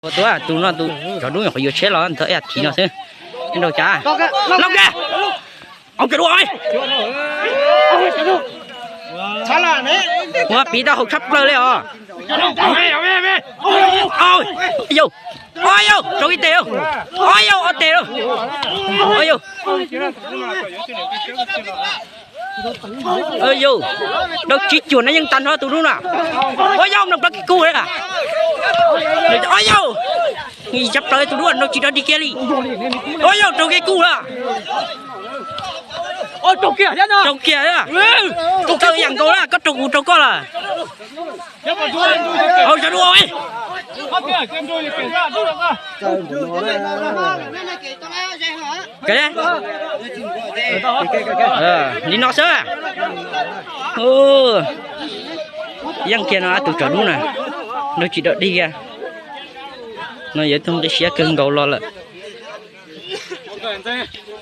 Ua tus, tus no tus tsov dub nyuam qhuav yuav tsheb los ntawd ib yam thiv no xwb. Nrau cas, lauj ka, au ka dua. Ua piv tau hauv tshaj plaws li os. Yau, yau, rau ib tes, yau, ob tes, yau. Yau, rau tsis cuam no yeej tag nrho tus dub no. Ua yau, mloog plaub kis kub li. Ua yau, tsis plaws tus dub no tsis rov dig kiag li. Ua yau, rau kiag kub lawm. Rau kiag, tawm yam nkaus lawm, koj rau kuv rau koj lawm. Au, tsov dub. Li no xwb. Yeej kiag no tus tsov dub na, nrau tsis rov dig kiag. No yog ib tug nqi siab kawg nkaus los lawm.